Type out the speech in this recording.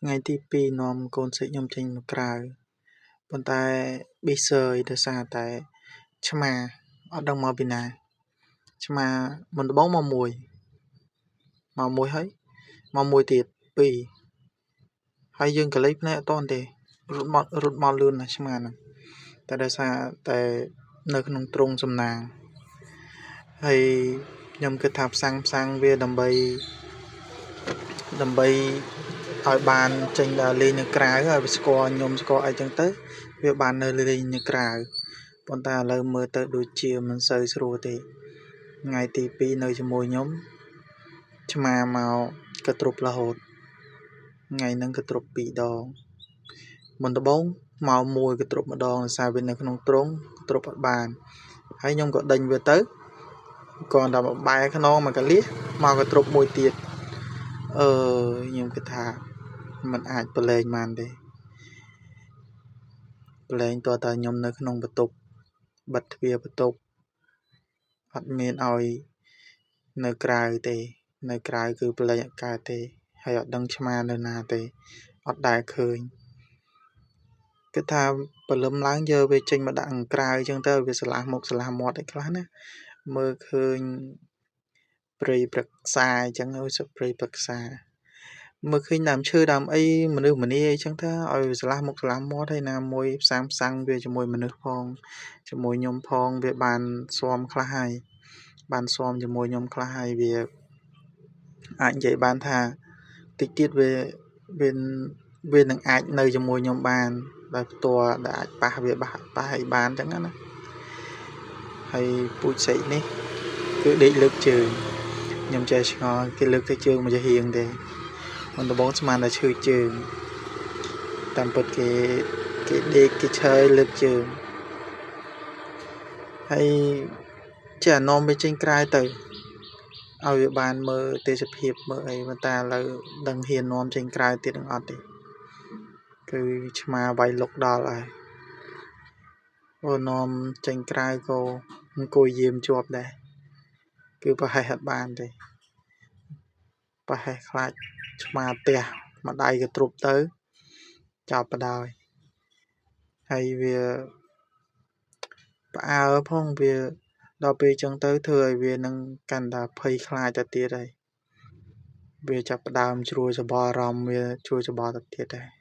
ថ្ងៃទី2នាំកូនសិចខ្ញុំចេញមកក្រៅប៉ុន្តែប៊ីសើយដោយសារតែឆ្មាអត់ដឹងមកពីណាឆ្មាមុនដំបូងមកមួយមកមួយហើយមកមួយទៀតពីរហើយយើងក៏លេចភ្នែកអត់ទាន់ទេរត់មករត់មកលឿនណាស់ឆ្មាហ្នឹងតែដោយសារតែនៅក្នុងទ្រុងសំណាងហើយខ្ញុំគិតថាផ្សាំងផ្សាំងវាដើម្បីដើម្បីឲ្យបានចេញដើរលេងនៅក្រៅឲ្យវាស្គាល់ខ្ញុំស្គាល់អីចឹងទៅវាបាននៅលេងនៅក្រៅប៉ុន្តែឥឡូវមើលទៅដូចជាមិនសូវស្រួលទេថ្ងៃទី2នៅជាមួយខ្ញុំឆ្មាមកកទ្រប់រហូតថ្ងៃហ្នឹងកទ្រប់2ដងមុនដំបូងមកមួយកទ្រប់ម្ដងដោយសារវានៅក្នុងទ្រុងកទ្រប់អត់បានហើយខ្ញុំក៏ដេញវាទៅគ្រាន់តែមកបែរខ្នងមកកលៀសមកកទ្រប់មួយទៀតអឺខ្ញុំគិតថាมันអាចប្រឡែងបានទេប្រឡែងតើតើខ្ញុំនៅក្នុងបន្ទប់បិទទ្វារបន្ទប់អត់មានឲ្យនៅក្រៅទេនៅក្រៅគឺប្រឡែងអត់កើតទេហើយអត់ដឹងឆ្មានៅណាទេអត់ដែលឃើញគិតថាព្រលឹមឡើងយកវាចេញមកដាក់ខាងក្រៅអញ្ចឹងទៅវាឆ្លាស់មុខឆ្លាស់មាត់អីខ្លះណាមើលឃើញព្រៃព្រឹក្សាអញ្ចឹងអើយសុព្រៃព្រឹក្សាមើលឃើញដើមឈើដើមអីមនុស្សម្នាអីចឹងទៅឲ្យវាឆ្លាស់មុខឆ្លាស់មាត់ហើយណាមួយផ្សាំផ្សាំងវាជាមួយមនុស្សផងជាមួយខ្ញុំផងវាបានស៊ាំខ្លះហើយបានស៊ាំជាមួយខ្ញុំខ្លះហើយវាអាចនិយាយបានថាតិចទៀតវាវាវានឹងអាចនៅជាមួយខ្ញុំបានដោយផ្ទាល់ដែលអាចប៉ះវាប៉ះប៉ះឲ្យបានចឹងណាហើយពូជសេកនេះគឺដេកលើកជើងខ្ញុំចេះឆ្ងល់គេលើកទៅជើងមកជាហៀងទេមុនដំបូងស្មានតែឈឺជើងតាមពិតគេគេដេកគេឈើលើកជើងហើយចេះអានាំវាចេញក្រៅទៅឲ្យវាបានមើលទេសភាពមើលអីប៉ុន្តែឥឡូវដឹងហ៊ាននាំចេញក្រៅទៀតនឹងអត់ទេគឺឆ្មាវាយលុកដល់ហើយអូនាំចេញក្រៅក៏អង្គុយយាមជាប់ដែរគឺប្រហែសអត់បានទេប្រហែសខ្លាចឆ្មាផ្ទះមួយដៃក៏ទ្រប់ទៅចាប់បដ ாய் ហើយវាផ្អើលផងវាដល់ពេលចឹងទៅធ្វើឲ្យវានឹងកាន់តែភ័យខ្លាចទៅទៀតហើយវាចាប់ផ្ដើមជ្រួលច្បល់អារម្មណ៍វាជ្រួលច្បល់ទៅទៀតដែរ